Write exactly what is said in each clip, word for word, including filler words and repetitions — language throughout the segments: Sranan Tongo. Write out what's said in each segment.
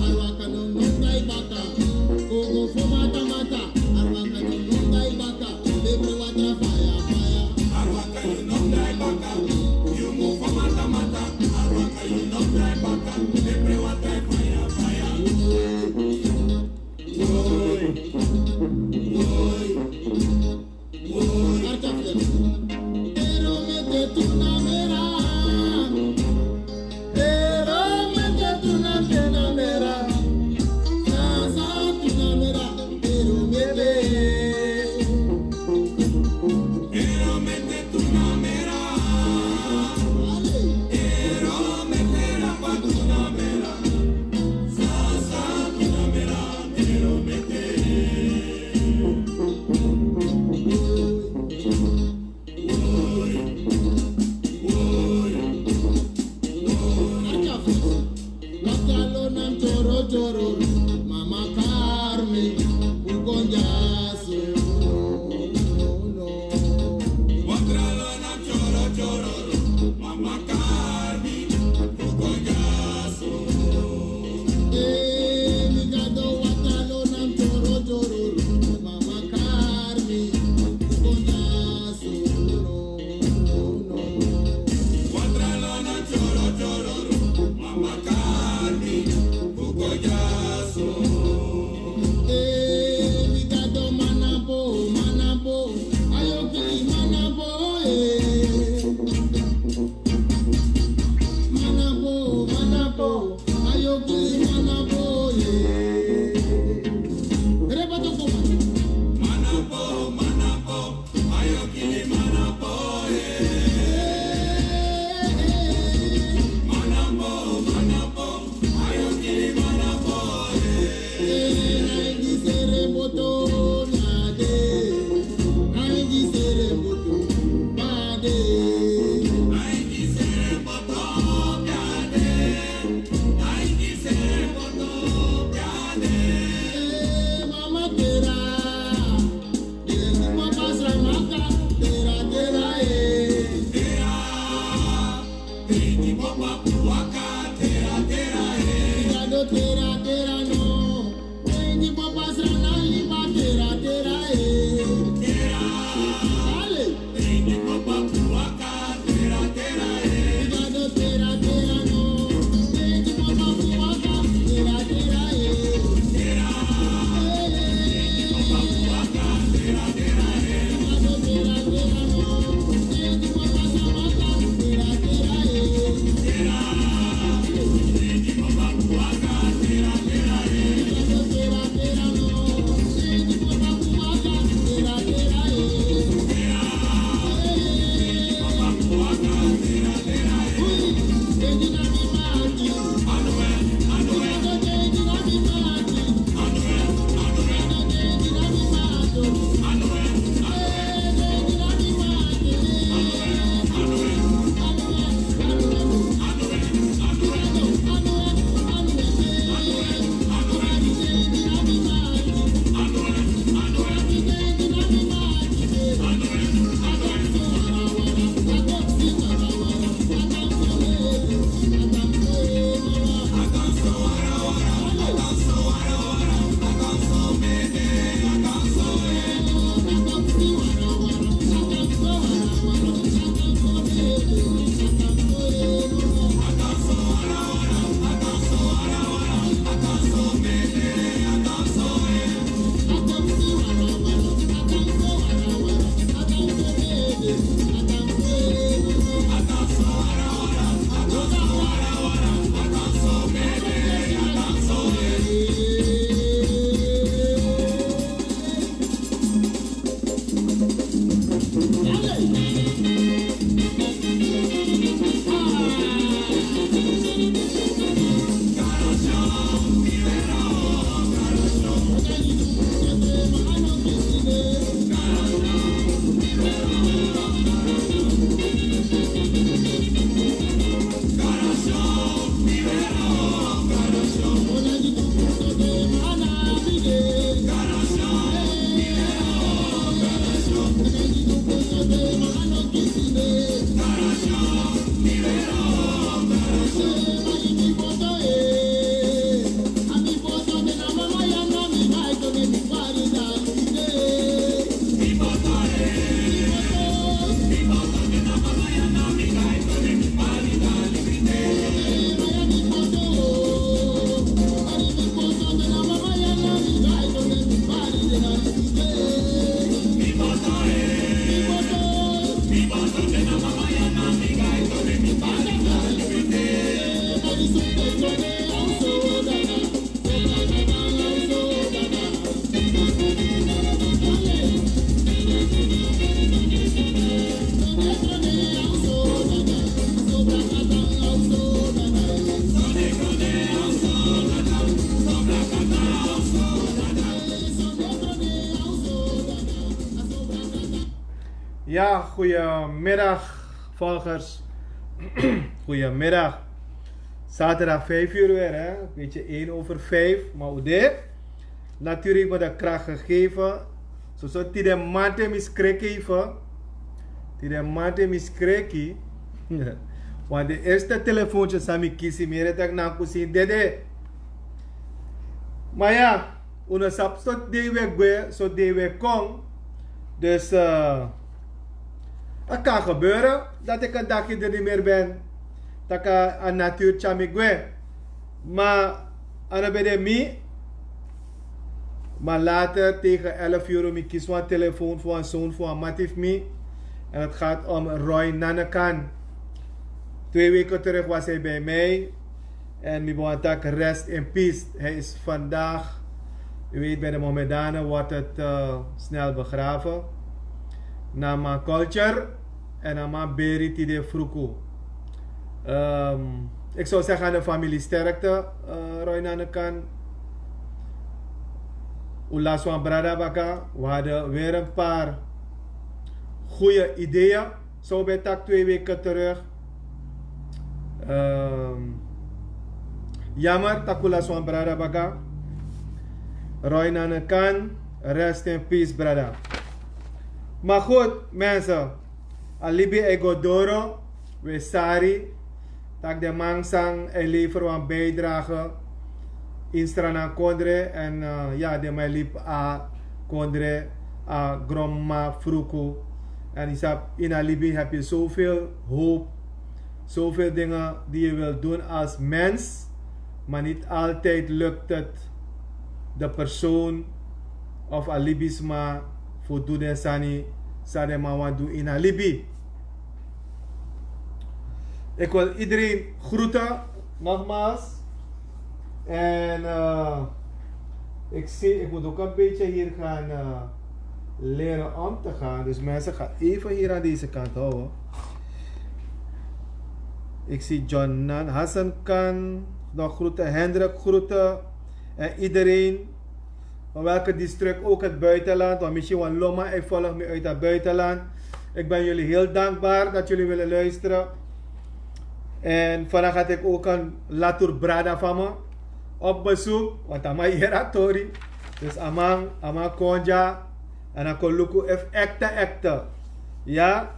Arwaka no no tai baka. Kogo fo mata mata. Arwaka no no tai baka. Lepe watra faya faya. Arwaka no no tai baka. Yumu fo mata mata. Arwaka no no tai baka. Lepe watra faya faya. Woi. Woi. Woi. Arta fia. Ero mete tu na mera. Ero mete tu na mera, mera. Sa, sa tu na mera. Ero mete. Ero mete tu na mera. Ale. Ero mete rapa tu na mera. Sa, sa tu na mera. Ero mete. Watralo nan choro choro, mama Carmen, ukonjaso. Watralo nan choro choro, mama Carmen, ukonjaso. Eh, mi gado watralo nan choro choro, mama Carmen, ukonjaso. Ja, goedemiddag, volgers. Goedemiddag. Zaterdag vijf uur weer, hè? Beetje één over vijf, maar hoe dit? Natuur heeft me de kracht gegeven. Zo, zo, tide mante mi skreki even. Tide mante mi skreki. Want de eerste telefoontje san mi kisi, mi yere taki na kusin dede. Maar ja, unu sabi so dei we gwe, so dei we kon. Dus, eh, het kan gebeuren dat ik een dagje er niet meer ben. Dat kan aan natuur tja mi gwe. Maar, aan de B D M I. Maar later tegen elf uur mi kisi wan telefoon voor een zoon voor een mati fu mi. En het gaat om Roy Nanekan. Twee weken terug was hij bij mij. En mi ben wani taki rest in peace. Hij is vandaag, u weet, bij de Mohammedanen wordt het, eh, snel begraven. Na man culture en na man beri tide fruku. Ehm, ik zou zeggen aan de familie sterkte, eh, Roy Nanekan. Un lasi wan brada baka. We hadden weer een paar goede ideeën. Zo ben taki twee weken terug. Ehm, jammer taki un lasi wan brada baka. Roy Nanekan, rest in peace, brada. Maar goed, mensen. A libi e go doro, we sari. Taki den man san e lever wan bijdrage in Sranan kondre. En, eh, ja, den man e libi a kondre, a gronmama fruku. En yu sabi, in a libi heb je zoveel hoop, zoveel dingen die je wilt doen als mens, maar niet altijd lukt het de persoon of a libisma fu du den sani san den man wani du in a libi. Ik wil iedereen groeten, nogmaals. En, eh, ik zie, ik moet ook een beetje hier gaan, eh, leren om te gaan. Dus mensen, gaan even hier aan deze kant houden. Ik zie John Nan, Hassan Khan, nog groeten, Hendrik groeten. En iedereen, van welke district ook, het buitenland. Want misschien wan loma, hij volgt me uit het buitenland. Ik ben jullie heel dankbaar dat jullie willen luisteren. En vandaag had ik ook een Latour brada van me op bezoek. Want a man yere a tori. Dus a man, a man kon dya. En a kon luku efu ekte, ekte. Ja.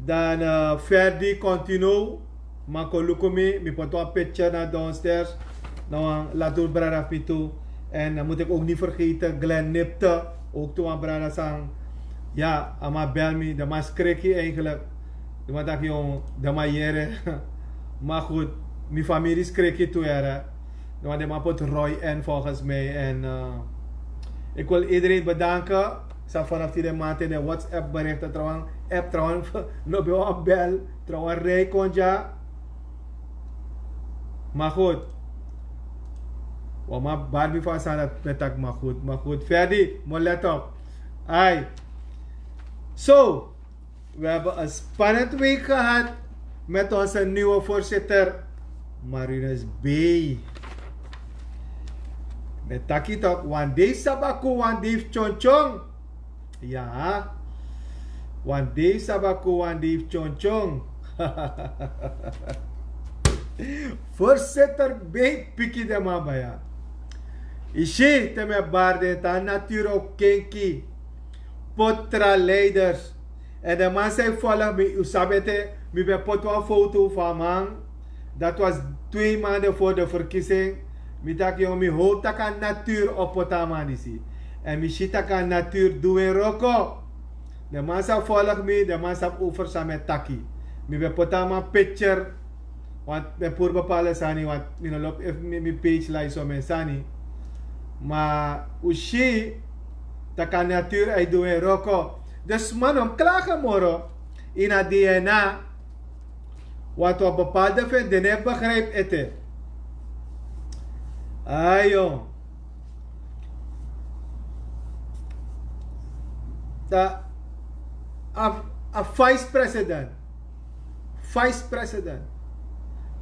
Dan, eh, Ferdi continu. Ma kon luku mi, mi poti wan picture na downstairs. Na wan Latour brada fu mi tu. En dan moet ik ook niet vergeten Glenn Nipte. Ook tu wan brada san. Ja, a man bel mi, den man skreki eigenlijk. Den man taki, jong, den man yere. Maar goed, mi famiri skreki tu, yere. Den man, den man poti Roy N volgens mij. En, eh, ik wil iedereen bedanken. Sa vanaf tide mante den WhatsApp berichten trouwens, app trouwens, no ben wan bel, trouwens rij kon dya. Maar goed. Wan man bari mi fu a sani dati mi e taki, maar goed, maar goed. Ferdi, mo let op. Ai. So, we hebben een spannend week gehad met onze nieuwe voorzitter, Marinus B. Mi e taki tok, wan dei sabi kon, wan dei fu tyontyong. Ja. Wan dei sabi kon, wan dei fu tyontyong. Voorzitter B, piki den man baya. Yu si, te mi e bari den, te a natuur o kenki. Poti tra leiders. En den man san e folg mi, un sabi ete, mi ben poti wan foto fu a man. Dat was twee maanden voor de verkiezing. Mi taki, jong, mi hoop taki a natuur o poti a man disi. En mi si taki a natuur du en wroko. Den man san folg mi, den man sabi over san mi e taki. Mi ben poti a man picture. Want mi e puru bepaalde sani, want mi no lobi efu mi, mi page lai so, mi sani. Ma un si taki a natuur e du en wroko. Dus man no mus klage moro. Ini a DNA. Want wan bepaalde fu den no e begrijp ete. Ayo. Dan a, a vice president. Vice president.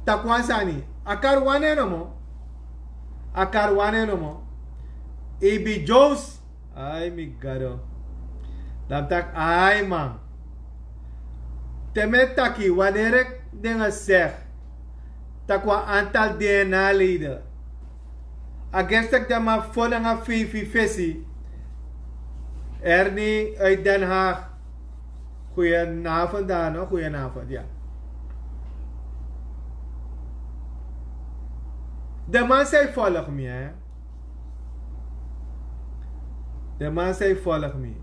Taki wan sani. A kari wan nen nomo. A kari wan nen nomo. A B Jones. Ai, mi Gado. Dan mi taki, ai man. Te mi e taki waneri den e segi tak' wan antal DNA-leden, a gestek den man fo nanga feifi fesi. Erni uit Den Haag. Goedenavond daar, no? Goedenavond, ja. De man zei: "Volg me, hè." De man zei: "Volg me."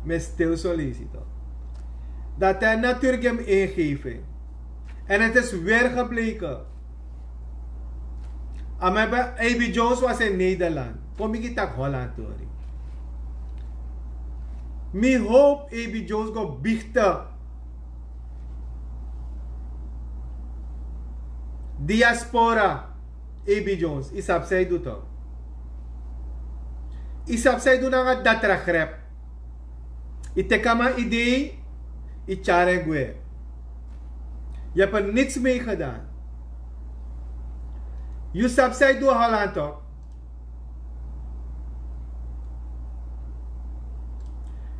Mi stil solicitor. Dat hij natuurlijk hem ingeving. En het is weer gebleken. A man ben, A B Jones was in Nederland. Kon mi gi tak' Holland tori. Mi hoop A B Jones go biechten. Diaspora, A B Jones, yu sabi san yu du toch. Yu sabi san yu du nanga datra grep. Yu teki a man idee, yu tyari en gwe. Yu heb er niets mee gedaan. Yu sabi san yu du Holland toch.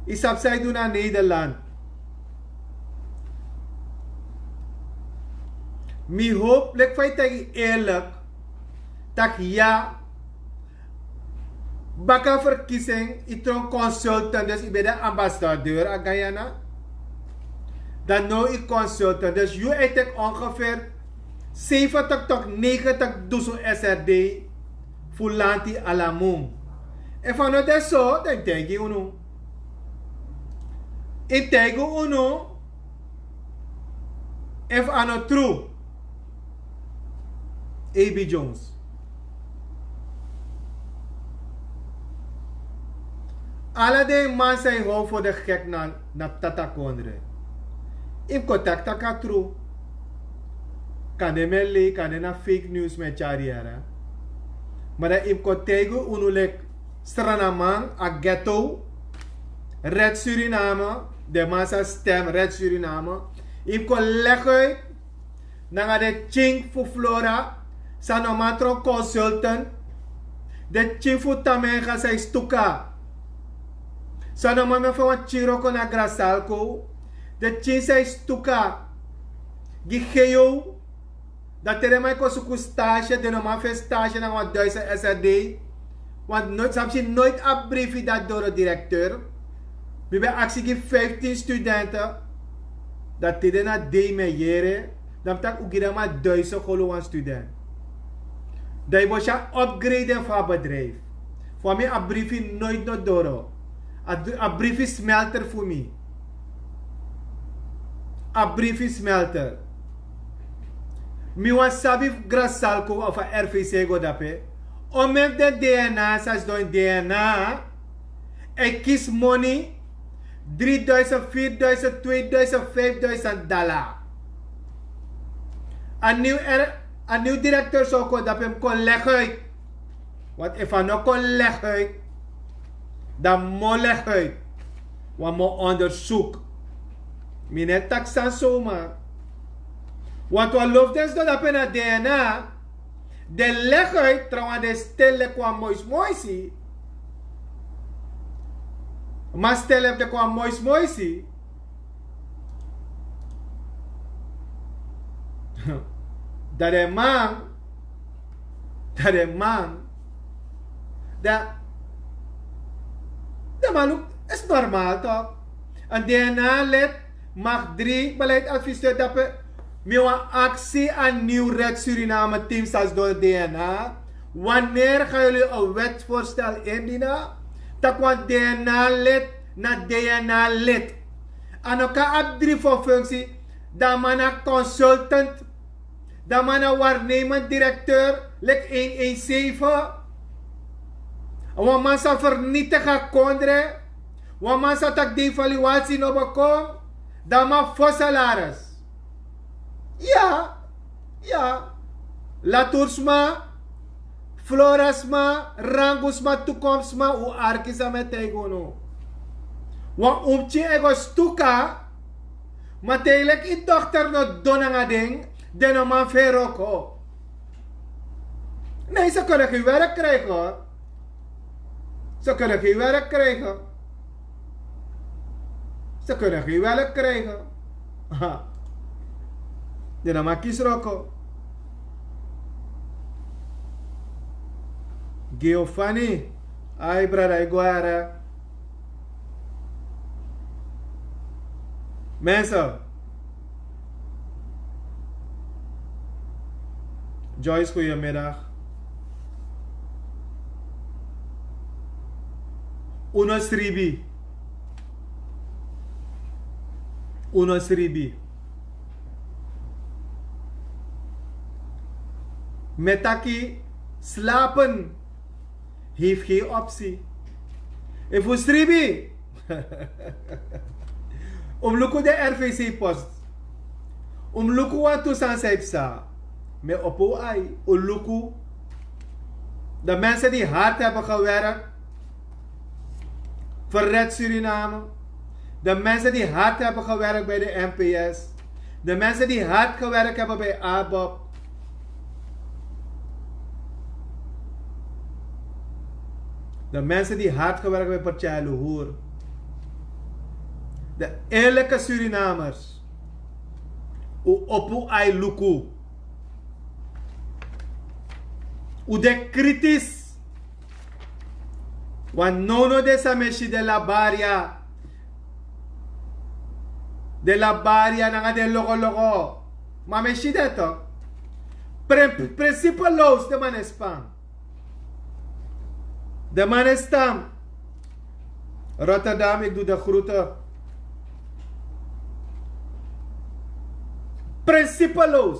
Yu sabi san yu du na Nederland. Mi hoop, leki fa yu taki eerlijk, tak' ya, baka verkiezing yu tron consultant, dus yu ben de ambassadeur a Guyana. Dan now yu consultant, dus yu e teki ongeveer zeventig tot negentig dusun S R D fu lanti ala mun. Efu a no de so, dan yu taigi unu. Yu taigi unu efu a no tru. A B Jones. Ala den man san yu how fu de gek na, na Tata Kondre. Yu mus kon taki tak' a tru. Kande mi e lei, kande na fake news mi e tyari yere. Ma dan yu mus kon taigi unu leki Sranaman, a ghetto, Red Suriname, den man san stem Red Suriname. Yu mus kon leg uit nanga den pikin fu Flora, san no man tron consultant. Den pikin fu Tamenga san yu stuka. San no man meki wan pikin wroko na Grasalco. Den pikin san yu stuka gi Geo. Dan te den man e kon suku stage, den no man feni stage nanga wan duizend S R D. Want nooit, san mi si, nooit a briefi dati doro directeur. Mi ben aksi gi vijftien studenten. Dan te den na dei mi e yere, dan mi taki un gi den man duizend golu wan student. Dan yu bo si a upgrading fu a bedrijf. Fu a mi a briefi nooit no doro. A, a briefi smelter fu mi. A briefi smelter. Mi wan sabi fu Grasalco of a R V C go dape. Omeni den D N A, san sidon ini D N A, e kisi moni, dri duizend, firi duizend, twee duizend, vijf duizend dala. A niw er, a niw directeur san o kon dape mus kon leg uit. Want efu a no kon leg uit, dan mi o leg uit. Wan mi o onderzoek. Mi no e taki sani zomaar. Want wan lofu den sidon dape na D N A, den leg uit, trawan den stel leki wan moisi moisi. Ma stel leki wan moisi moisi. Dan den man, dan den man, dan, den man luk, is normaal toch? Een D N A-lid mag drie beleidsadviseurs dape. Mi wan aksi a Nieuw Red Suriname team, san sidon D N A. Wanneer gaan jullie een wetsvoorstel indienen? Tak' wan D N A-lid na D N A-lid. A no kan abi dri fu functie. Dan man na consultant. Dan man na waarnemend directeur, leki een een zeven. Wan man sa vernietig a kondre. Wan man sa taki devaluatie no bekom. Dan man fo salaris. Ya, ya. Latour sma, Flora sma, Rangu sma, Toekomst sma, un arki san mi e taigi unu. Wan un pikin e go stuka, ma te yu leki yu dochter no didon nanga den, den no man feni wroko. Nee, ze kunnen geen werk krijgen, hoor. Ze kunnen geen werk krijgen. Ze kunnen geen werk krijgen. Ha. De nama kisroko. Giovanni. Ai, brada, iguara. Mensen. Joyce, goedemiddag. Uno sribi. Uno sribi. Metaki slapen. Heeft geen optie. Efu sribi. Umluku de R V C post. Umluku wan tu san sai psa. Me opo ai. Uluku. De mensen die hard hebben gewerkt. Verred Suriname. De mensen die hard hebben gewerkt bij de M P S. De mensen die hard gewerkt hebben bij ABOP. De mensen die hard gewerkt hebben bij Partij Luhur. De eerlijke Surinamers. U opu ai luku. U de kritisch. Wan nono de samesi de labaria. De labaria nanga de logo logo. Ma mi e si dati. Principeloos de man e span. De man e stan. Rotterdam, ik doe de groeten. Principeloos.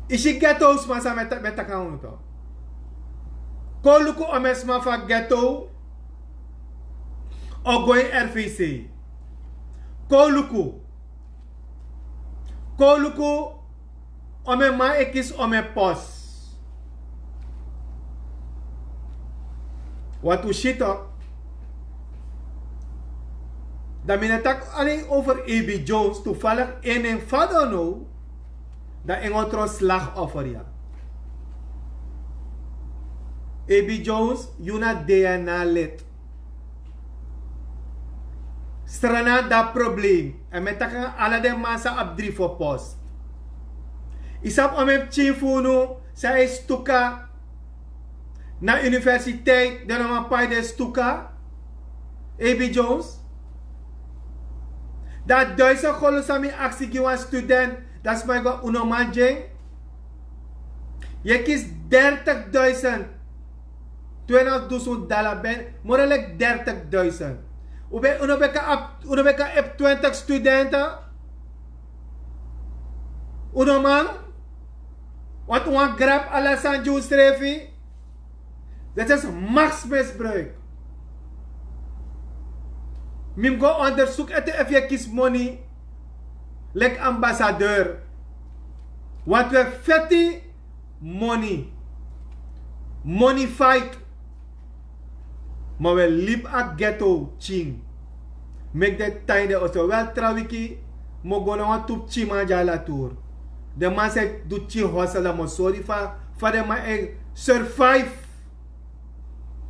Isi ghetto sma san mi e taki na unu to. Kon luku omeni sma fu a ghetto o go ini R V C. Kon luku. Kon luku. Omeni man e kisi omeni pos. Wat u si to. Dan mi no taki alen over A B Jones, toevallig en en fado no. Dan en otro slachtoffer ya. A B Jones, yu na D N A lid. Srana da problem. En mi e taki nanga ala den man san abi dri fo post. Yu sabi omeni pikin fu unu san e stuka na universiteit, den no man pai den stuka. A B Jones. Dan a duisen golu san mi aksi gi wan student, dan sma e go, un no man gi en. Yu e kisi dertig duisen. Twentig dusun dala ben, more leki dertig duisen. Un ben, un no ben kan abi, un no ben kan abi twentig studenten. Un no man. Want un wani grabi ala sani gi unsrefi. Dati is machtsmisbruik. Mi mus go ondersuku ete efu yu e kisi moni leki ambassadeur. Want wi e feti moni. Moni fight. Ma wi e libi a ghetto pikin. Meki den tan ini den oso. Wel, tra wiki mi o go na wan tu pikin man dya ala tour. Den man san e du pikin hostel, dan mi o sori fa, fa den man e survive.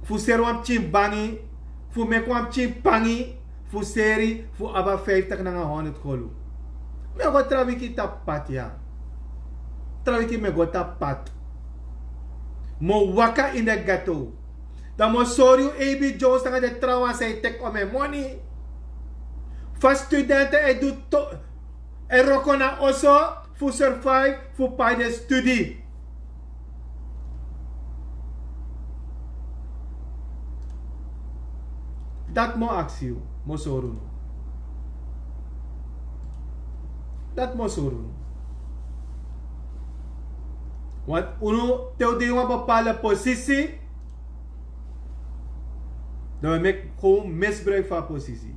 Fu seri wan pikin bangi, fu meki wan pikin pangi, fu seri, fu abi a vijftig nanga honderd golu. Mi e go tra wiki tapu pad ya. Tra wiki mi e go tapu pad. Mi o waka ini den ghetto. Dan mi o sori yu A B Jones nanga den trawan san e teki omeni moni. Fa studenten e du to, e wroko na oso fu survive, fu pai den studi. Dati mi o aksi yu, mi o sori unu. Dati mi o sori unu. Want unu, te un de ini wan bepaalde posisi, dan wi e meki gewoon misbruik fu a posisi.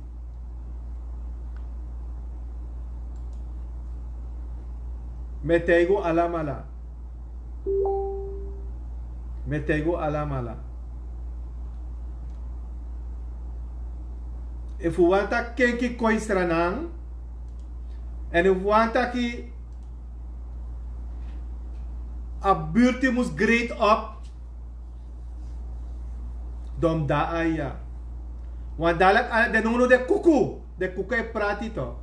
Mi e taigi un alamala. Mi e taigi un alamala. Efu un wani taki kenki kon ini Sranan, èn efu un wani taki A burti mus great op. Dom da aya. Want dadelijk ala den nono de kuku. De kuku e prati to.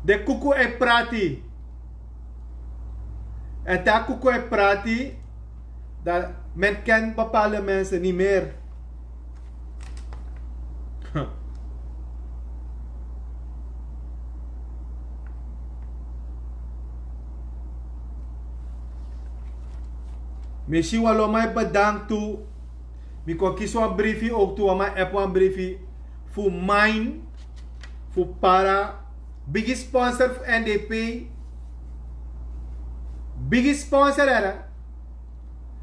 De kuku e prati. En te a kuku e prati, dan men ken bepaalde mensen niet meer. Mi si wan lo man e bedank tu. Mi kon kisi wan brifi ook tu, wan man app wan brifi fu mine, fu para, bigi sponsor fu N D P. Bigi sponsor era.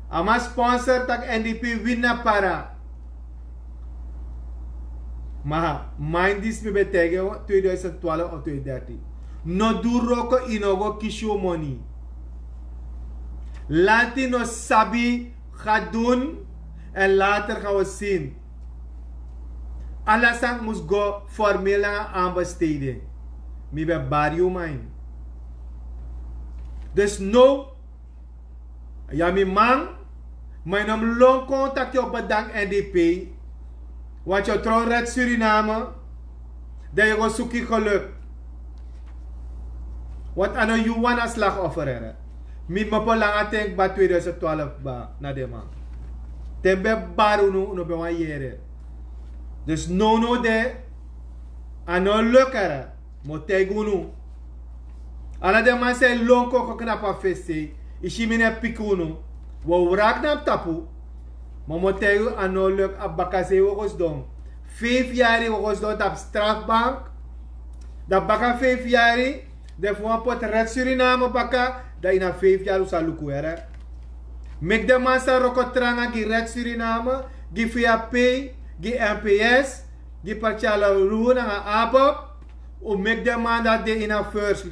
A man sponsor tak' N D P win na para. Ma mind this, mi ben taigi yu tweeduizend twaalf of tweeduizend dertien. No du wroko, yu no go kisi yu moni. Lanti no sabi ga doen. En later gaan we zien. Ala sani mus go formeel nanga aanbesteding. Mi ben bari yu mind. Dus no. Ya mi man, ma yu no mus lon kon tak' yu o bedank N D P. Want yu o tron red Suriname. Dan yu go suki geluk. Want a no yu wan na slachtoffer ere. Mi mopo langa ten kba tweeduizend twaalf kba na den man. Te mi ben bari unu, unu ben wan yere. Dus no no de. A no luk ere. Mi o taigi unu. Ala den man san e lon kon go knapu a fesi. Yu si mi no e piki unu. Wi o wraki na tapu. Ma mi o taigi unu, a no luk, a bakasei wi o go sidon. Feifi yari wi o go sidon tapu strafbank. Dan baka feifi yari, den fu wan poti red Suriname baka, dan ini a feifi yari un sa luku were. Meki den man san wroko tranga gi red Suriname, gi V A P, gi M P S, gi Partyala Ruhu nanga ABOP, un meki den man dati de ini a first.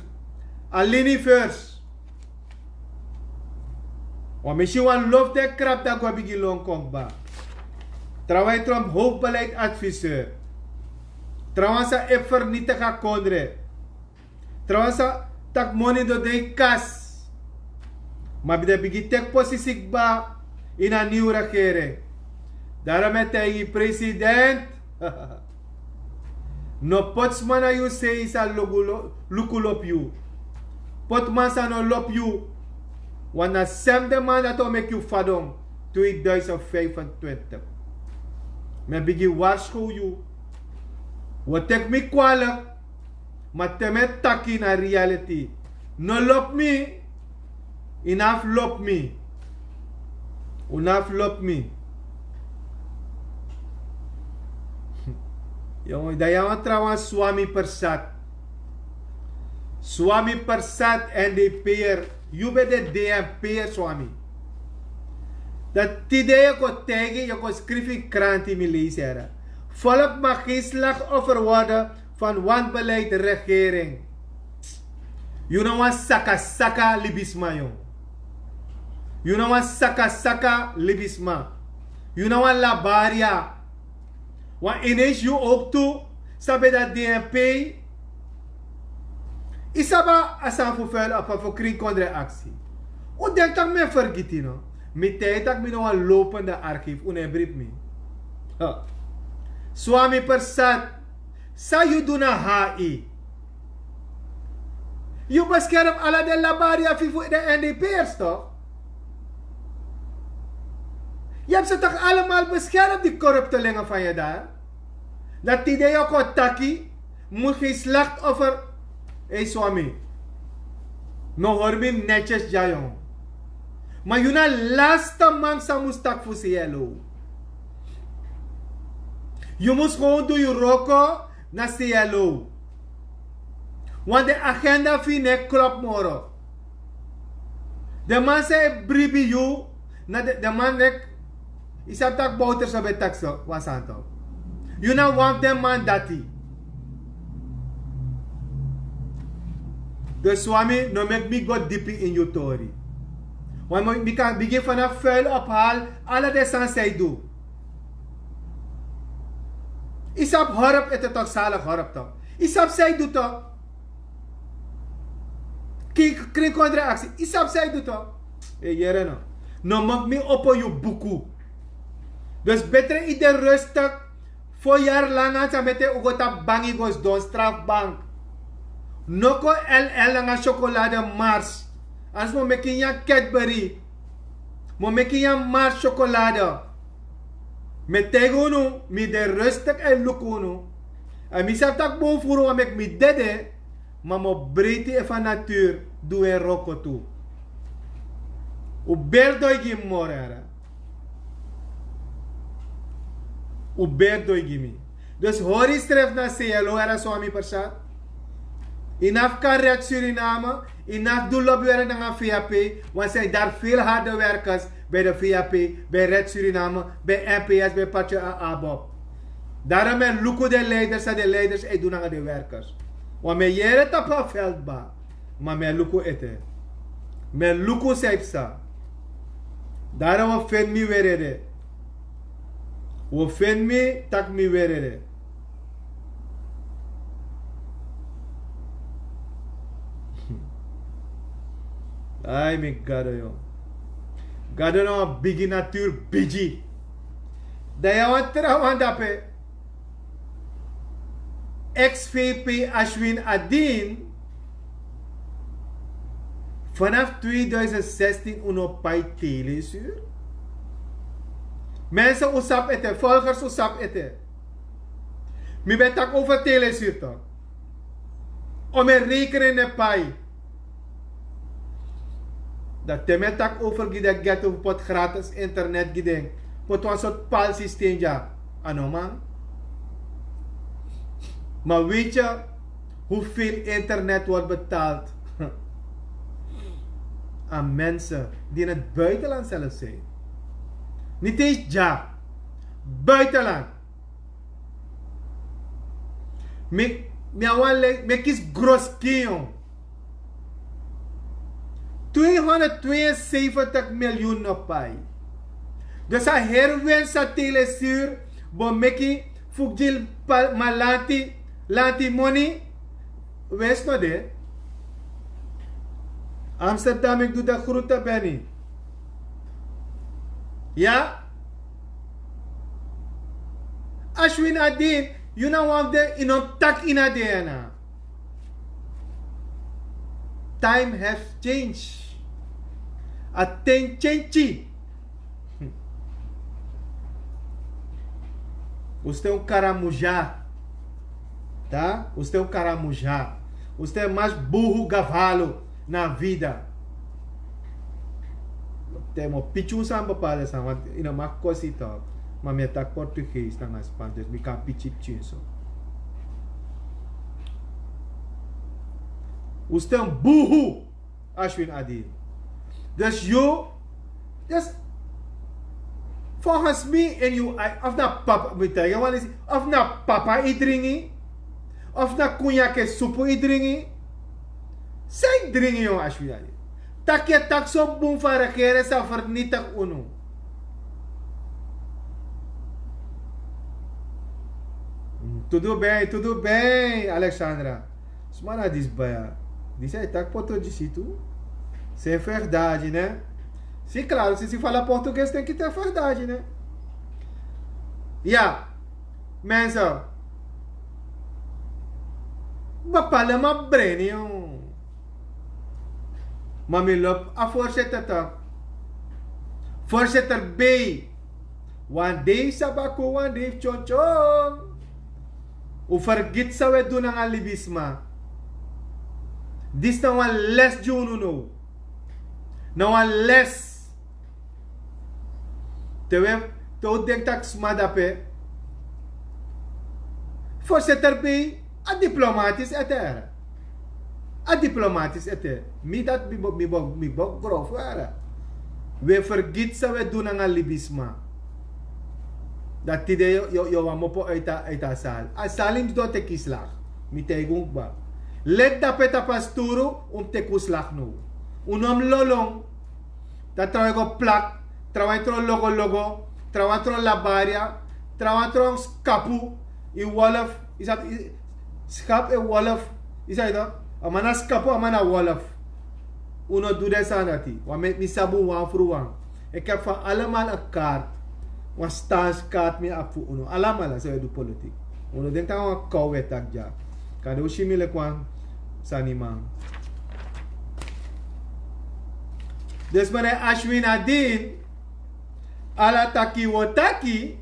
A lini first. Wan mi si wan lof den krab dati go bigin lon kon kba. Trawan e Trump hoofdbeleidadviseur. Trawan san e fernitigi a kondre. Trawan san taki moni no de ini kas. Ma den bigin teki posisi kba ini a nieuwe regering. Daarom e taigi president. No poti sma na yu sei san luku lobi yu. Poti man san no lobi yu. Want na sem den man dati o meki yu fadon tweeduizend vijfentwintig. Mi e bigin warskow yu. Wi o teki mi kwalik. Ma te mi e taki na reality. No lobi mi. Yu no abi fu lobi mi. Un no abi fu lobi mi. Yongo, dan yu a wan trawan Swami Persat. Swami Persat, N D P'er. Yu ben de D N P'er, Swami. Dan tide yu kon taigi, yu kon skrifi kranti, mi leisi ere. Volk mag geen slachtoffer worden van wanbeleid regering. Yu na wan sakasaka libisma, yu. Yu na wan sakasaka libisma. Yu na wan labaria. Wan ineis yu ook tu, sabi dati D N P. Yu sabi a sani fu vuil apa fu krin kondre aksi. Un denki tak' mi e fergiti no? Mi taigi tak' mi na wan lopende archief, un no e bribi mi. Swami Persat, san yu du na H I? Yu beskerm ala den labaria fu fu den N D P'ers toch? Yu abi ze toch allemaal beschermd, die corruptelingen van je daar? Dan tide yu kon taki, mus geen slachtoffer. Ei Swami. No hori mi netjes dya, yong. Ma yu na laste man san mus taki fu C L O. Yu mus gewoon du yu wroko na C L O. Want den agenda fu yu no e klop moro. Den man san e bribi yu, na den, den man leki, yu sabi tak' Bouterse ben taki so wan sani toch. Yu na wan fu den man dati. Dus Swami, no meki mi go dipi ini yu tori. Want mi, mi kan bigin fanafu vuil ophaal, ala den sani san yu du. Yu sabi horop ete toch, sali horop toch. Yu sabi san yu du toch. Kring kondre aksi, yu sabi san yu du tok? E yere no. No meki mi opo yu buku. Dus betre yu de rustik. Fo yari langa san mete un go tapu bangi go sidon strafbank. No kon el el nanga syokolade mars. Ansi mi o meki nyan ketberi. Mi o meki nyan mars syokolade. Mi e taigi unu, mi de rustik e luku unu. Èn mi sabi tak' bun furu wan meki mi dede. Ma mi o breiti efu a naturu du un e wroko tu. Un beri doi gi mi moro yara. Un beri doi gi mi. Dus hori yu srefi na seyelo yara so a mi persa. Yu no abi kan redi suriname. Yu no abi du lobi werk nanga vap. Want zijn daar veel harde werkers bij de vap, bij redi suriname, bij mps, bij patio en abob. Daarom e luku de leiders san de leiders e du nanga de werkers. Want mi e yere tapu a veld ba. Ma mi e luku ete. Mi e luku san yu psa. Dara wi o feni mi werede. Wi o feni mi tak' mi werede. Ai mi gado yo. Gado na wan bigi naturu bigi. Dan yu a wan trawan dape. Ex-vp ashwin adin. Vanaf tweeduizend zestien un no pai telesur. Mensen un sabi ete, volgers un sabi ete. Mi ben taki over telesur tok. Om en rekening ne pai. Dan te mi e taki over gi den ghetto fu poti gratis internet gi den, poti wan sortu pal systeem dya. A no man. Maar weet je hoeveel internet wordt betaald aan mensen die in het buitenland zelf zijn? Niet eens dya. Buitenland. Mi mi a wan lei mi e kisi groskin. Tweehonderdtweeënzeventig miljoen no pai. Dus a heri winst san telesur bo meki fu gi malanti lanti moni. Winst no de. Amsterdam, ik doe de groeten benny. Ya. Ashwin adin, yu na wan fu den yu no mus taki ini a dna. Time have change. A ten change. Usted un karamuja. Ta usted un karamuja. Usted mas buhu gavalo na vida. Te mo pichu san bepaalde san want ina mag kosi tok. Ma mi atak portugees nanga span dus mi kan pichi pichi so. Usted un buhu. Ashwin adin. Dus yu dus volgens mi en yu of na papa mi taiga wan lisi of na papa i dringi of na kunyake supu i dringi. Sai dringi yu ashwin adin. Taki e taki so bun fu a regere sa vernitig unu. Tudu ben tudu ben alexandra. Sma na disi baya. Disi a e taki portugisi tu. Sen verdade ne. Si klaru sisi fala portugues ten ki ten verdade ne. Ya. Mense. Bapale ma breni. Ma mi lobi a voorzitter tok. Voorzitter b. Wan dei sabaku wan dei fu tyontyong. Un fergiti san un e du nanga libisma. Disi na wan les gi unu now. Na wan les. Te un e te un denki tak' sma dape. Voorzitter b. A diplomatis ete. A diplomatis ete mi dati mi bo mi bo mi bo grofu ara. Wi e fergiti san wi e du nanga libisma. Dati tide yu wan mopo uiti a sali a sali mus du o teki yu slagi. Mi taigi un kba. Leti dape tapu a sturu. Un mus teki un slagi now. Un no mus lolon. Dan trawan e go plak. Trawan e tro logologo. Trawan tro labaria. Trawan tro skapu. Yu wolf. Yu sabi? Skapu e wolf. Yu sabi tok? A man na skapu a man na wolf. Un no du den sani dati. Wan meki mi sabi un wan fru wan. Eki abi fan alamal en kaart. Wan stanskaart mi abi fu unu alamal a san wi e du politik. Un no denki taki wan kow wi e taki dya. Kande un si mi leki wan sani man. Dus mene aswin a din. Ala taki wi o taki.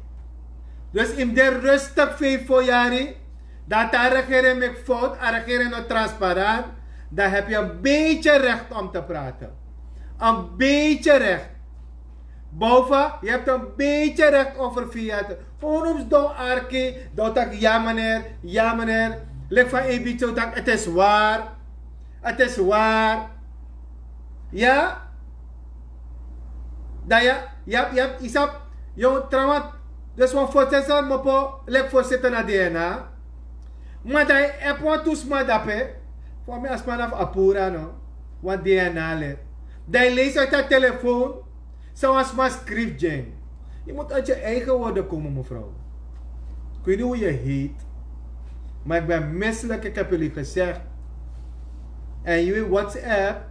Dus yu mus de rustik feifi fo yari. Dan te a regering meki fout, a regering no transparant, dan heb je een beetje recht om te praten. Een beetje recht. Boven, je hebt een beetje recht over via te. Onums don arki, don tak ja meneer, ja meneer. Lik van ebi zo tak het is waar. Het is waar. Ya. Dan ya, ya, ya, isap, yo trawan. Dus wan voorzitter mopo leki voorzitter na DNA. Ma dan yu abi wan tu sma dape. Fa mi a sma na fu apura no. Wan DNA leti. Dan yu leisi uit a telefoon. San wan sma skrifi gi en. Yu mus uit yu eigen woorden komen mevrouw. Ik weet niet hoe je heet. Maar ik ben misselijk, ik heb jullie gezegd. En je weet WhatsApp,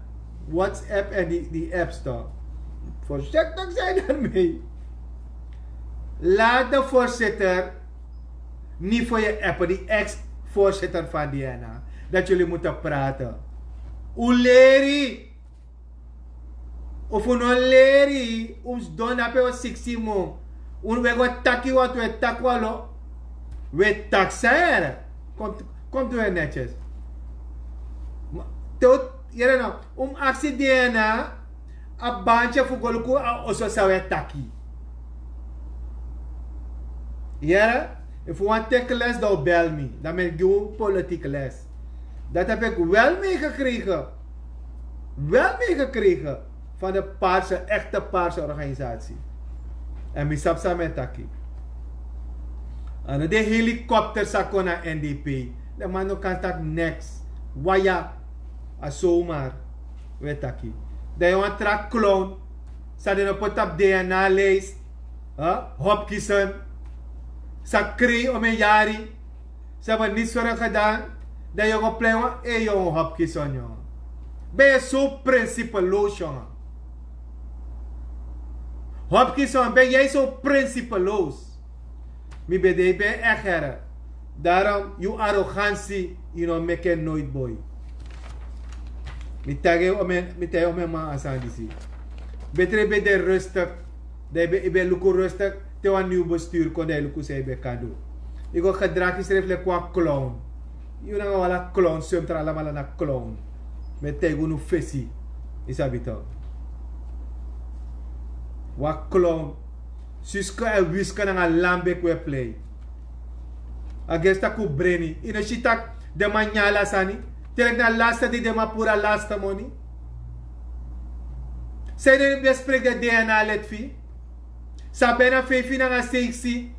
WhatsApp en die, die apps toch. Voorzichtig zijn daarmee. Laat de voorzitter niet voor je appen, die ex-voorzitter van DNA, dat jullie moeten praten. Uleri. Of un no leri, un mus don na pe un siksi mun. Un no e go taki wantu, e taki wan lo. We taki san yere. Kon, kon du en netjes. Ma, te un, yere no, un mus aksi DNA, a bandje fu go luku a oso san we taki. Yere, efu un wani teki les, dan un bel mi. Dan mi e gi un politiek les. Dat heb ik wel meegekregen. Wel meegekregen van de paarse, echte paarse organisatie. En mi sabi san mi e taki. En de helikopter sa kon na N D P. De man no kan taki niks. Waya. A zomaar. We taki. Dan yu wan tra clown. San den no poti tapu DNA lijst. Hè? Hopkison. San krei om en yari. Ze hebben niets voor hen gedaan. Dan yu go plei wan, e, yu Hopkison, yu. Ben je zo principeloos, jongen? Hopkison, ben jij zo principeloos? Mi ben de, ben echt, here. Daarom, yu arrogantie, yu no meki en nooit, boy. Mi taigi yu, mi taigi yu, man, a sani disi. Beter yu ben de rustig. Dan yu ben, yu ben luku rustig, te wan nieuw bestuur kon, dan yu luku san yu ben kan du. Yu go gedragi yusrefi leki wan clown. Yu nanga wan ala clown, sumtra alamala na clown. Mi e taigi unu fesi. Yu sabi toch. Wan clown. Suske en Wiske nanga Lambek we plei. A gesta ku breni. Yu no si tak' den man nyan ala sani. Te leki na laste di den man puru a laste moni. San yu ben spreki den DNA leti fu yu. San ben na feifi nanga seiksi.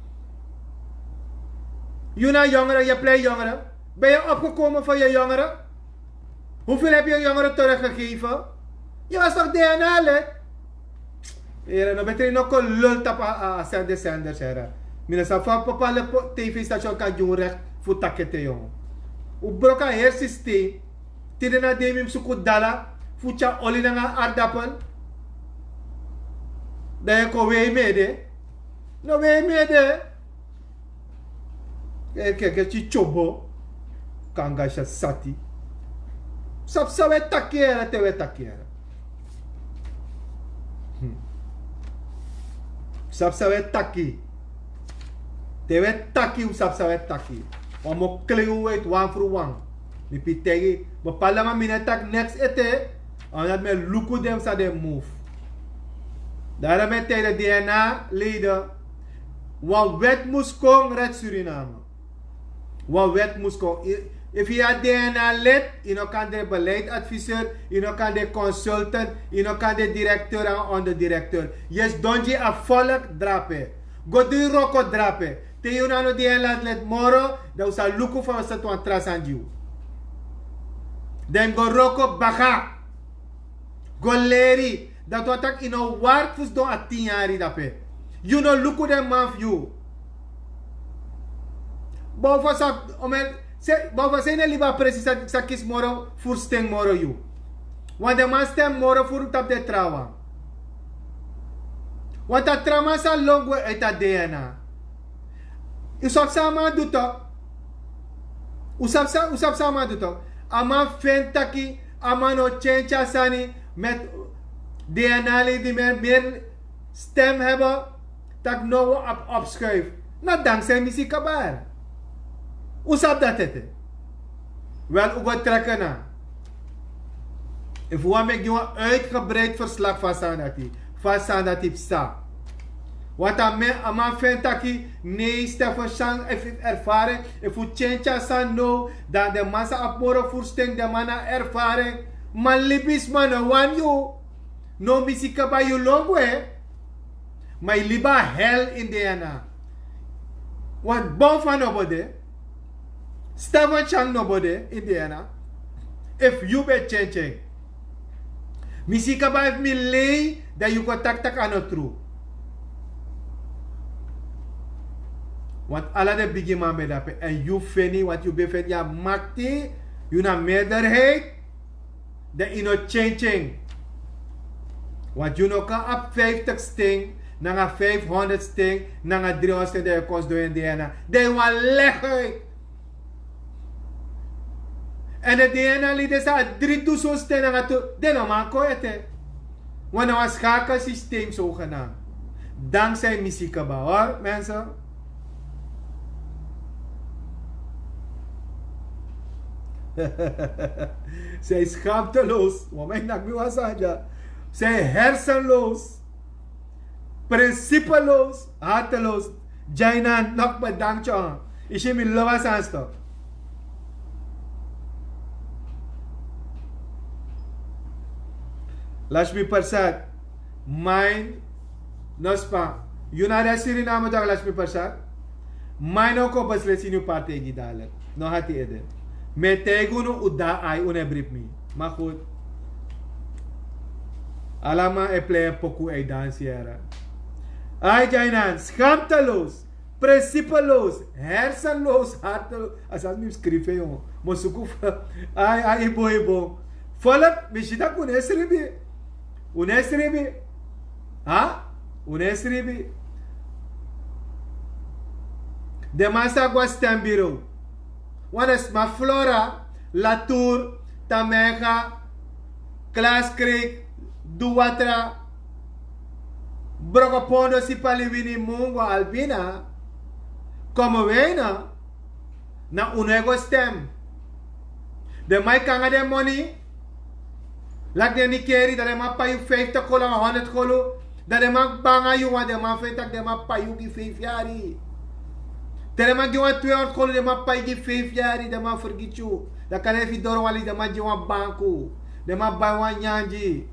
Yu na jongere, yu e plei jongere. Ben yu opgekomen voor yu jongere? Hoeveel heb je jongeren teruggegeven? Yu was toch DNA lid? Here, no beter yu no kon lul tapu a, a, a sender, senders, here. Mi no sabi fa papa le po-, tv-station kan gi unu recht fu taki ete, yu. Un broko a heri systeem. Tide na dei mi mus suku dala fu tyari oli nanga aardappel. Dan yu kon wei mi ede. No wei mi ede. Keke, keke, tyobo. Kanga sya sati. Sabi san we taki here, te we taki here. Hmm. Sabi san we taki. Te we taki, un sabi san we taki. Wan mo klei un uit wan fru wan. Mi piti taigi, bepaalde man mi no e taki niks ete. Omdat mi e luku den san den move. Daarom mi e taigi den DNA leden. Wan wet mus kon red Suriname. Wan wet mus kon. I-, efu yu a DNA lid, yu no kan de beleidsadviseur, yu no kan de consultant, yu no kan de directeur nanga onderdirecteur. Yu e sidon gi a volk drape. Go du yu wroko drape. Te yu no DNA lid moro, dan un sa luku fa un sa seti wan tra sani gi yu. Dan go wroko baka. Go leri. Dati wani taki yu no wark fu sidon a tin yari dape. Yu no luku den man fu yu. Bow fa sa, omen, se, bow fa san yu no libi a presi sa, sa kisi moro, furu sten moro yu. Want den man stem moro furu tapu den trawan. Want a traman sa lon gwe uit a DNA. U sabi san a man du tok? U sabi san a man du tok? A man feni taki a man no change a sani met DNA lei di men meri stem heben. Tak' no wan abi opskuif. Na danksei misi kabar. Un sabi dati ete. Wel un go treke na. Efu wan meki gi wan uitgebreid verslag fu a sani dati, fu a sani dati psa. Want a man feni taki nei stefan shan efu erfaring. Efu change a sani no, dan den man sa abi moro furu sten den man na erfaring. Ma libisma no wani yu. No misi kaba yu lon gwe. Ma yu libi a hel ini den yana. Wan bon fa no bo de. Stefan shan no bo de ini den yana. Efu yu ben change en. Mi si kaba efu mi lei, dan yu go taki tak' a no tru. Want ala den bigiman ben de ape èn yu feni want yu ben feni yu a makti. Yu na meerderheid. Dan yu no change en. Want yu no kan abi vijftig sting nanga vijfhonderd sting nanga driehonderd sting dan yu kosi don ini dna. Dan yu wan legi uit. Èn de dna lidi san a dri dusun sten nanga tu den no man kon ete. Wan na wan skakelsysteem sogenaamd. Danksei mi si kaba hor mense. Zij schaamteloos. Wan man inaki mi wan sani dya. Zij hersenloos. Principeloos, harteloos. Dyaina nok bedankt yu. Yu si mi lobi a sani stop. Lasi mi persat. Main no span. Yu na den siri na mi dagi lasi mi persat. Main no kon beslesi ini yu partij gi dalik. No hati ede. Mi e taigi unu un dan ai unu e bribi mi. Ma gud. Alaman e plei en poku e dansi yara. Ai dyaina skamteloos, principeloos, hersenloos, harteloos. A sani mi mus skrifi en yongo. Mi o suku fu ai ai ibo ibo. Folok mi si tak' un no e sribi. Un no e sribi. Ha? Un no e sribi. Den man sa go na stem biro. Wan na sma flora, latur, tamega, klaskrik, duwatra, brokopondo sipali wini mungo albina. Komo weina. Na unu e go stem. Den man e kon nanga den moni. Laki den nikeri dan den man pai yu fiftig kolu nanga honderd kolu. Dan den man banga yu wan den man feni tak' den man pai yu gi feifi yari. Te den man gi wan tweehonderd kolu den man pai gi feifi yari den man fergiti yu. Dan kan den efi doro wan lisi den man gi wan banku. Den man bai wan nyangi.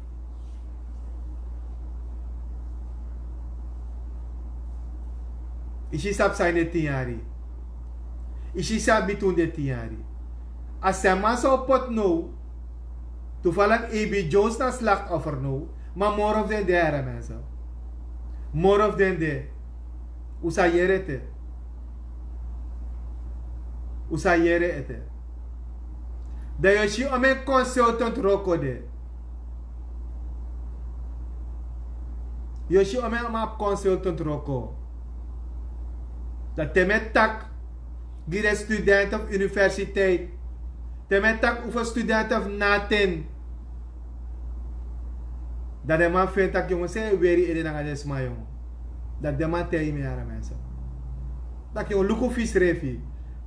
Yu si sabi san ini den tin yari. Yu si san a bitun den tin yari. A san man san o poti now. Tufalak ebi jones na slaktoffer now. Ma moro fu den de yara mense. Moro fu den de. Un sa yere ete. Un sa yere ete. Dan yu o si omen consultant wroko de. Yu o si omen man abi consultant wroko. Dan te mi e taki gi den studenten fu universiteit, te mi e taki un fu studenten fu natin. Dan den man feni tak' yongo san e weri ede nanga den sma yongo. Dan den man taigi mi yara mense. Tak' yongo luku fu yu srefi.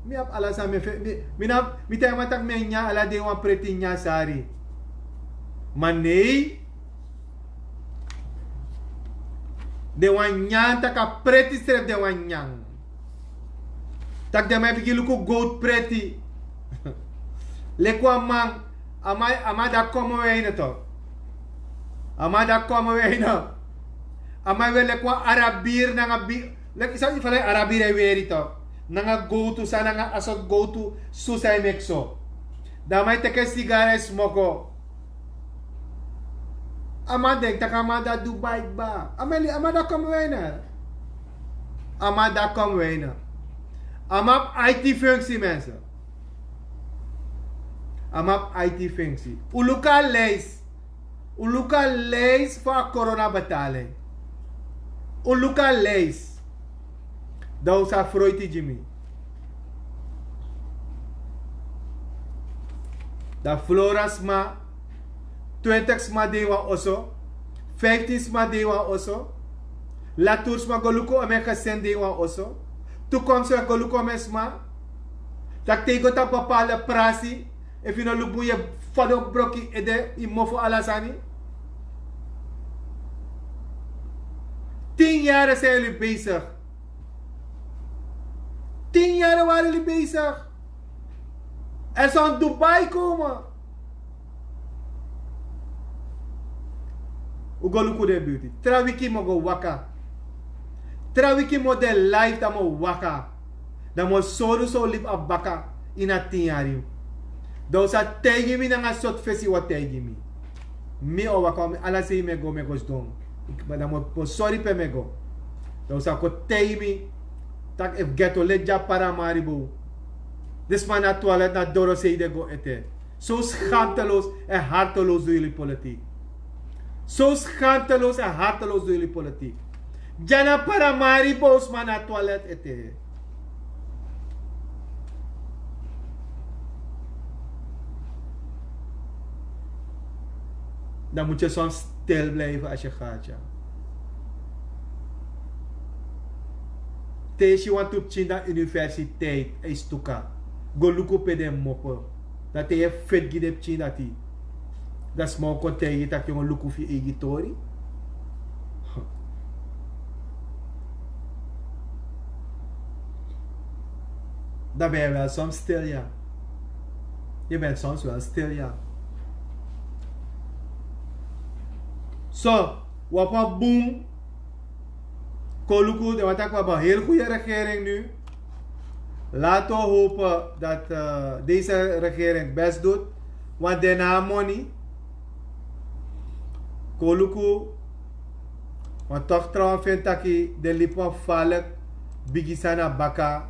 Mi abi ala sani mi e feni mi na mi taigi man tak' mi e nyan ala dei wan preti nyan sari. Ma nei. Den wan nyan tak' a preti srefi den wan nyan. Tak' den man e bigin luku gowtu preti. Leki wan man. A man dati kon moweina tok. A man dati kon moweina. A man e weri leki wan arabiri nanga biri leki san yu fala yu arabiri e weri tok. Nanga gowtu san nanga a sortu gowtu su san e meki so. Dan a man e teki en sigari e smoko. A man denki tak' a man dati du bai kba. A man dati kon moweina. A man dati kon moweina. A man abi it funksi mense. A man abi it funksi. Un luku a lijs. Un luku a leis fu a corona betalen. Un luku a leis. Dan un sa froiti gi mi. Dan flora sma, twintig sma de ini wan oso, fiftin sma de ini wan oso. Lati un sma go luku omeni gesin de ini wan oso. Tukomsweg go luku omeni sma. Tak' te yu go tapu a pala prasi, efu yu no luku bun yu e fadon broki ede, yu mofo ala sani. Tin yari san yu libi besigi. Tin yari wari libi besigi. Èn san dubai koma. Un go luku den beauty. Tra wiki mi o go waka. Tra wiki mi o de life dan mi o waka. Dan mi o sori un san un libi a baka ini a tin yari. Dan un sa taigi mi nanga sortu fesi yu o taigi mi. Mi o waka, mi ala sei mi e go, mi e go sidon. Dan mi o sori pe mi e go. Dan un sa kon taigi mi tak' efu geto leti dya paramaribo. Disi man na toilet na dorosei de go ete. Zo schaamteloos en harteloos doen jullie politiek. Zo schaamteloos en harteloos doen jullie politiek. Dya na paramaribo sma na toilet ete. Dan moet je soms stil blijven als je gaat, ja. Te yu si wantu pikin dan universiteit, yu stuka. Go luku pe den mopo. Dan te yu e feti gi den pikin dati. Dan sma o kon taigi yu tak' yu no luku fu yu eigi tori. Dan ben yu wel soms stil, ya. Yu ben soms wel stil, ya. So, wi abi wan bun. Kon luku, den wani taki wi abi een heel goede regering nu. Laten we hopen dat eh, deze regering best doet. Want den no abi moni. Kon luku. Want toch trouwens vind taki den libi wan falek bigi sani na baka.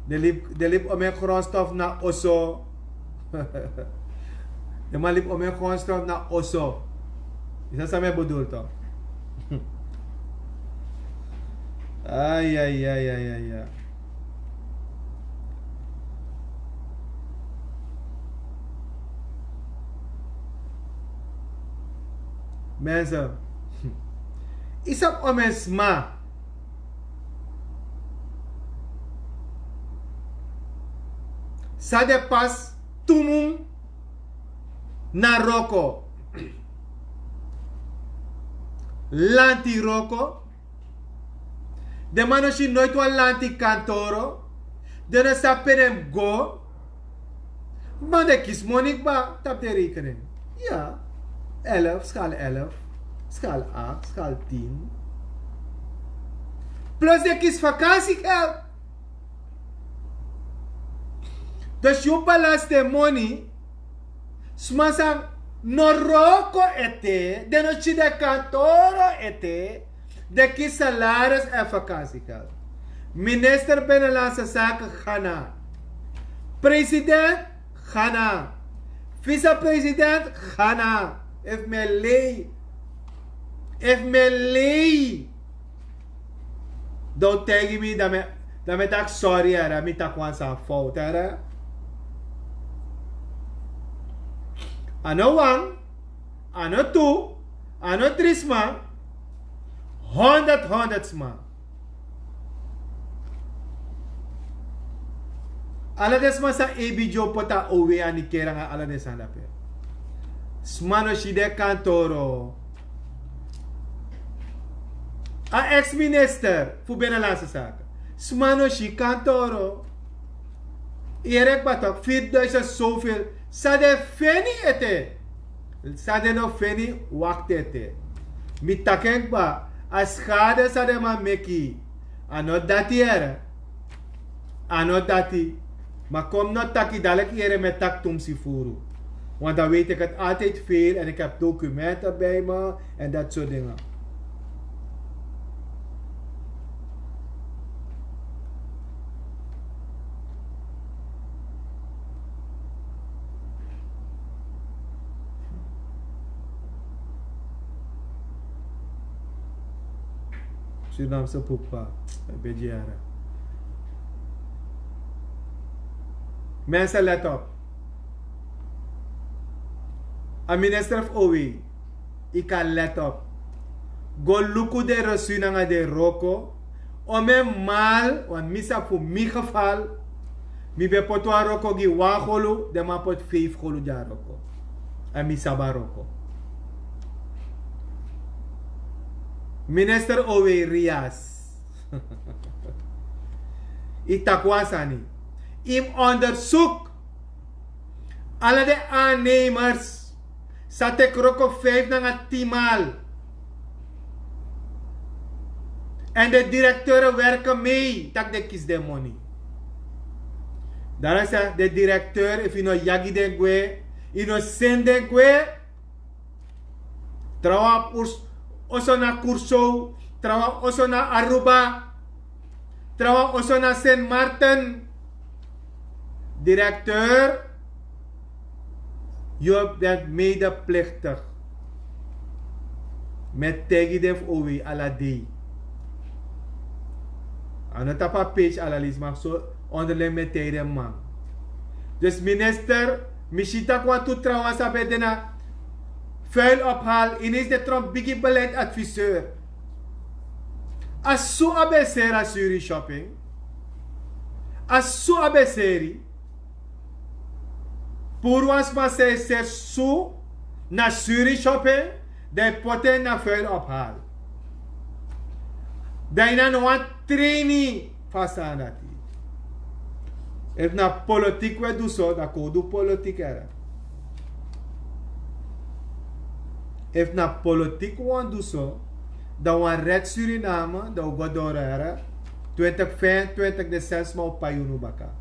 Den libi, den libi omeni grondstof na oso. Den man libi omeni grondstof na oso. Yu sabi san mi e bedoel toch? Ai, ai, ai, ai, ai, ai. Mensen, yu sabi omeni sma san de pas tu mun na wroko. Lanti wroko. Den man no si noiti wan lanti kantoro. Den no sabi pe den mus go. Man, den kisi moni kba tapu den rekening. Ya. Elf, schaal elf, schaal acht, schaal tien. Plus den kisi vakansiegeld. Dus yu balans den moni. Sma san no wroko ete, den no si den kantoro ete, den kisi salaris en vakansiegeld. Minister Binnenlandse Zaken, ga na. President, ga na. Vicepresident, ga na. Efu mi e lei. Efu mi e lei. Dan un taigi mi, dan mi, dan mi e taki sorry, yere, mi taki wan sani fowtu, yere. A no wan, a no tu, a no dri sma, honderd, honderd sma. Ala den sma san A B G O poti a owe a nikeri nanga ala den sani dape. Sma no si den kantoro. A ex-minister fu Binnenlandse Zaken. Sma no si kantoro. Yere kba tok, vierduizend zoveel. San den feni ete. San den no feni, wakti ete. Mi taki en kba, a schade san den man meki. A no dati, yere. A no dati. Ma kon mi no taki, dalek yere mi e taki tumsi furu. Want dan weet ik het altijd veel en ik heb documenten bij me en dat soort dingen. Surinaamse poepka. Een beetje jaren. Mensen, let op. A minister fu O W, yu kan let op. Go luku den resu nanga den wroko. Omeni mal, want mi sabi fu mi geval. Mi ben poti wan wroko gi wan golu, den man poti feifi golu gi a wroko. Èn mi sabi a wroko. Minister O W Rias. Yu taki wan sani. Yu mus ondersuku ala den aannemers san teki wroko feifi nanga tin maal. Èn den direkteur werken mee, tak' den kisi den moni. Dati na san den direkteur, efu yu no yagi den gwe, yu no seni den gwe. Trawan oso na Curaçao, trawan oso na Aruba, trawan oso na Sint Maarten. Directeur, yu ben medeplichtig. Mi e taigi den fu O W ala dei. A no tapu a page ala leisi, ma so onderling mi e taigi den man. Dus minister, mi si tak' wantu trawan san ben de na vuil ophaal, ineens de Trump bigi beleidsadviseur. A su a ben seri a suri shopping. A su a ben seri. Puru wan sma san e seri su na suri shopping, dan yu poti en na vuil ophaal. Dan yu na no wan traini fu a sani dati. Efu na politiki wi e du so, dan kon un du politiki, here. Efu na politiki wi wani du so, dan wan red Suriname, dan un go doro, here. Twintig vijfentwintig, den selfs man o pai unu baka.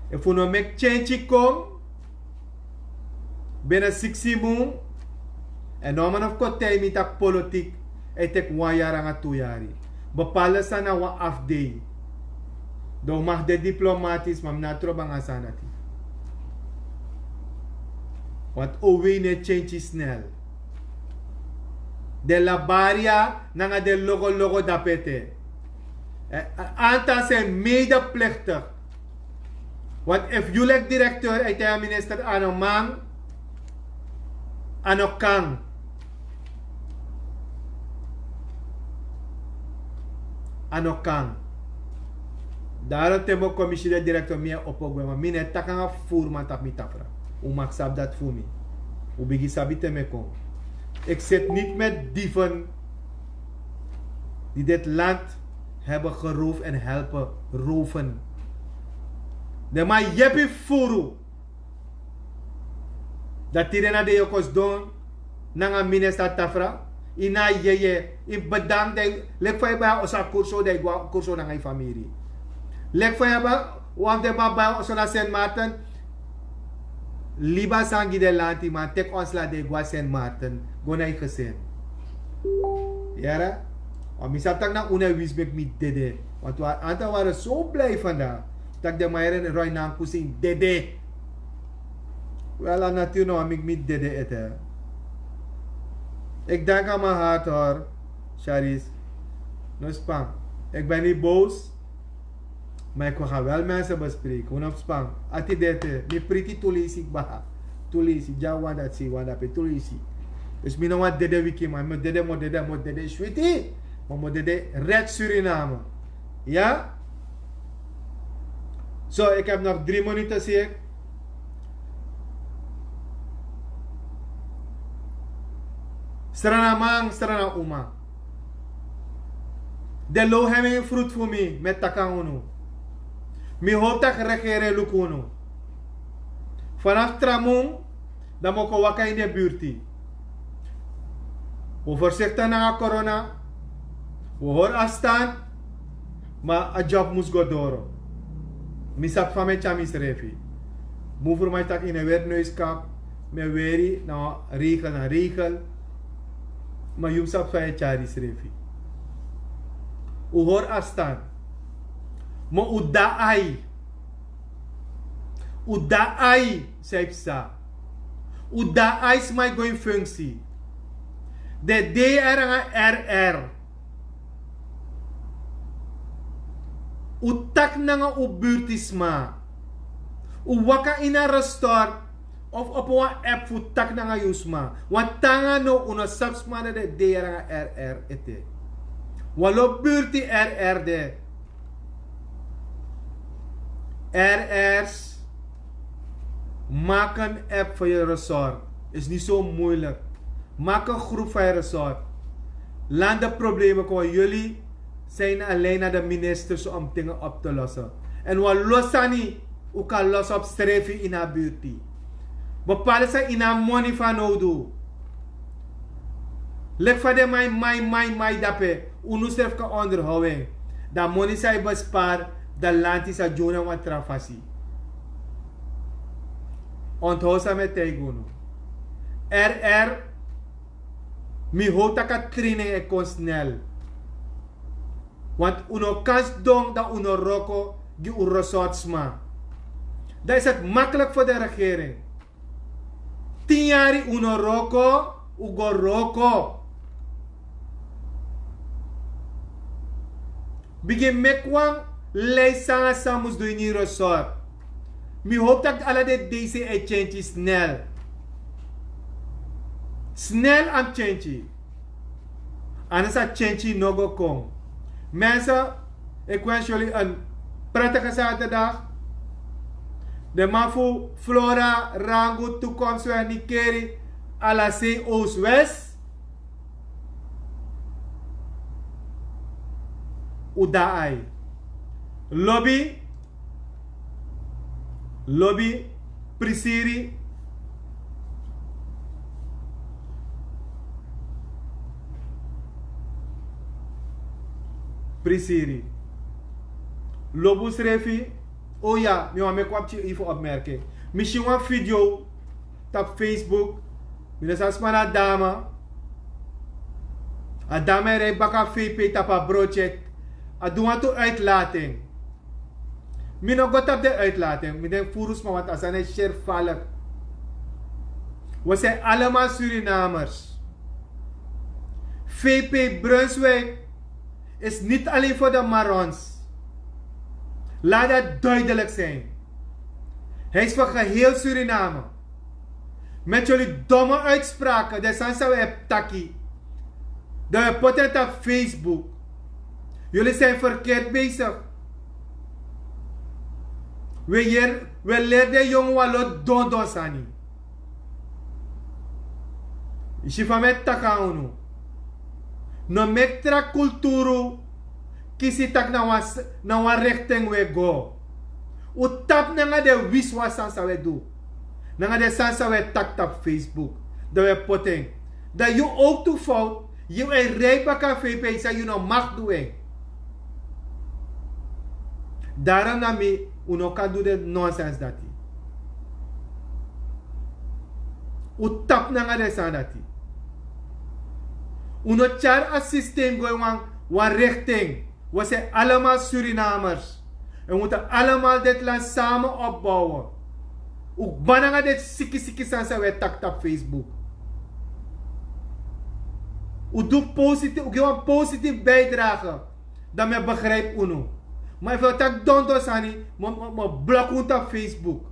Efu un no meki change kon, binnen siksi mun, èn no man of kon taigi mi tak' politiki e teki wan yari nanga tu yari. Bepaalde sani na wan afu dei. Dan un mag de diplomatisch, ma mi no e trobi nanga a sani dati. Want O W no e change snel. Den labaria nanga den logologo dape ete. Eh, a aantal zijn medeplichtig. Want efu yu leki directeur e taigi a minister a no man, a no kan. A no kan. Daarom te mi o kon mi si den directeur, mi e opo gwe, ma mi no e taki nanga fufuruman tapu mi tafra. Un mag sabi dati fu mi. Un bigin sabi te mi e kon. Ik zit niet met dieven die dit land hebben geroofd en helpen roven. Den man yepi fufuru. Dan tide na den yu o kon sidon nanga minister tafra. Yu na yeye, yu bedank, dan yu leki fa yu bai a oso na Curaçao, dan yu go na Curaçao nanga yu famiri. Leki fa yu bai, wan fu den man bai a oso na Sint Maarten. Libi a sani gi den lantiman, teki ontslag, dan yu go na Sint Maarten, go na yu gesin. Yere? Want mi sabi tak' na unu e winsi meki mi dede. Want wan aantal wari so blij vandaag tak' den man yere, Roy Nankusin dede. Wel, a natuur no wani meki mi dede ete. Ik denk aan mijn hart hoor, Charis. No span. Ik ben niet boos, maar ik ga wel mensen bespreken. Un no span. Ati de ete, mi priti tu leisi kba. Tu leisi, dya wan dati, wan dape, tu leisi. Dus mi no wani dede wikiman, mi o dede, mi o dede, mi o dede switi. Ma mi o dede red Suriname. Ja? Zo, ik heb nog drie minuten, zie ik. Sranaman, srana uma. Den low hanging fruit fu mi, mi e taki nanga unu. Mi hopi tak' regering e luku unu. Vanaf tra mun, dan mi o kon waka ini den burti. Un voorzichtig nanga corona. Un hori afstand. Ma a job mus go doro. Mi sabi fa mi e tyari misrefi. Mufruman e taki ini en weri neuskap, mi e weri na wan regel na regel. Ma yu mus sabi fa yu e tyari yusrefi. Un hori afstand. Ma un daai. Un daai san e psa. Un daai sma e go ini funksi. Den D R nanga R R. Un taki nanga un burtisma. Un waka ini a resort of opo wan app fu taki nanga yu sma. Wan tanga no un no sabi sma dati e de yara nanga rr ete. Wan lo burti rr de. Rr's, maak een app voor je resort. Is niet zo moeilijk. Maak een groep van je resort. Laat de problemen komen. Jullie zijn alleen naar de ministers om dingen op te lossen. En wat los aan niet, ook al los op streven in haar buurt. Bepaalde zijn in haar money van nodig. Leki fa den mai mai mai mai dape, unu srefi kan onderhouden. Dan moni san yu bespar, dan lanti sa gi unu na wan tra fasi. Onthoud san mi e taigi unu. Rr, mi hoop tak' a training e kon snel. Want unu kan sidon dan unu wroko gi unu resortsma. Dan is het makkelijk voor de regering. Tin yari unu no wroko, unu go wroko. Bigin meki wan lijst nanga san mus du ini yu resort. Mi hoop tak' ala den dei e tyentyi snel. Snel a mus tyentyi. Anders a tyentyi no go kon. Mensen, ik wens jullie een prettige zaterdag. De man fu Flora, Rangu, Toekomstweg, Nikeri, Alasei, Oost-West. Udaai. Lobby. Lobby. Prisiri. Prisiri. Lobu srefi. O ya, mi wan meki wan pikin even opmerking. Mi si wan video tapu Facebook. Mi no sabi sma na a dama. A dama e rij baka V P tapu a brochet. A du wantu uitlating. Mi no go tapu den uitlating. Mi denki furu sma, want a sani e sherfalek. We zijn allemaal Surinamers. V P Brunswijk is niet alleen voor de Marrons. Laat dat duidelijk zijn. Hij is voor geheel Suriname. Met jullie domme uitspraken, de sani san we e taki, dan we poti en tapu Facebook. Jullie zijn verkeerd bezig. We hier, we leren den yongu wan lo dondon sani. Yu si fa mi e taki nanga unu. No meki tra kulturu kisi tak' na wan s-, na wan richting we go. Un tapu nanga den wiswasi sani san we du. Nanga den sani san we taki tapu Facebook. Dan we poti en. Dan yu ook tu fout. Yu e rij baka V P san yu no mag du en. Daarom na mi, un no kan du den nonsens dati. Un tapu nanga den sani dati. Un no tyari a systeem go in wan, wan richting. We zijn allemaal Surinamers. En we moeten allemaal dit land samen opbouwen. Un kba nanga den siki siki sani san we taki tapu Facebook. Un du positief, un geef een positief bijdrage. Dan mi e begrijp unu. Maar efu un taki dondon sani, mi, mi, mi blok unu tapu Facebook.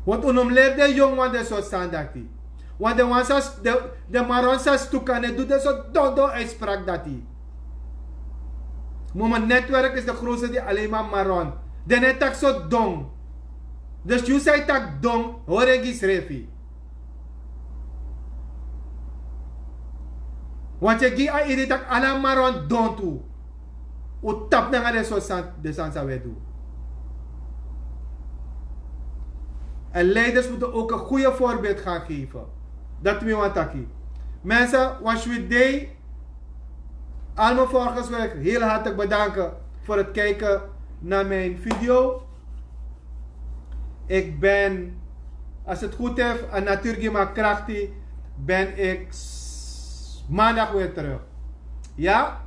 Want un no mus leri den yongu wan den sortu sani dati. Want den wan san s-, den, den Marron san stukan e du den sortu dondon uitspraak dati. Mama, netwerk is de grootste die alleen maar Marron. Den e taki sortu don. Dus yu san e taki don, hori en gi srefi. Want yu e gi a idee tak' ala Marron don tu. Un tapu nanga den sortu san, den sani san we du. En leiders moeten ook een goede voorbeeld gaan geven. Dat mi wan taki. Mensen, wan sweet day. Al mijn volgers wil ik heel hartelijk bedanken voor het kijken naar mijn video. Ik ben, als het goed is, aan Natuurgima Krachti ben ik s-, maandag weer terug. Ja?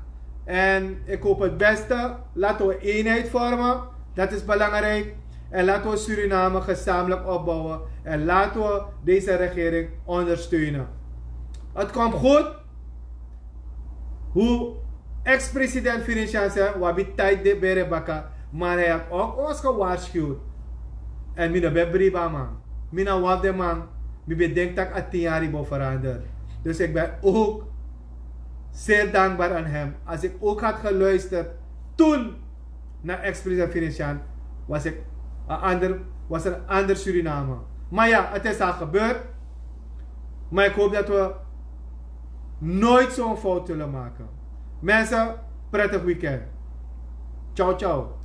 En ik hoop het beste. Laten we eenheid vormen. Dat is belangrijk. En laten we Suriname gezamenlijk opbouwen. En laten we deze regering ondersteunen. Het komt goed. Hoe Ex-president Felician se wabi tijd de bere baka, maar hij had ook ons gewaarschuwd. En mi no ben briba man. Mi na waf de man. Mi ben denk dat a tien jaar bo verander. Dus ik ben ook zeer dankbaar aan hem. Als ik ook had geluisterd toen naar ex-president Felician, was ik een ander, was er een ander Suriname. Maar ja, het is al gebeurd. Maar ik hoop dat we nooit zo'n fout zullen maken. Mensen, prettig weekend. Ciao, ciao.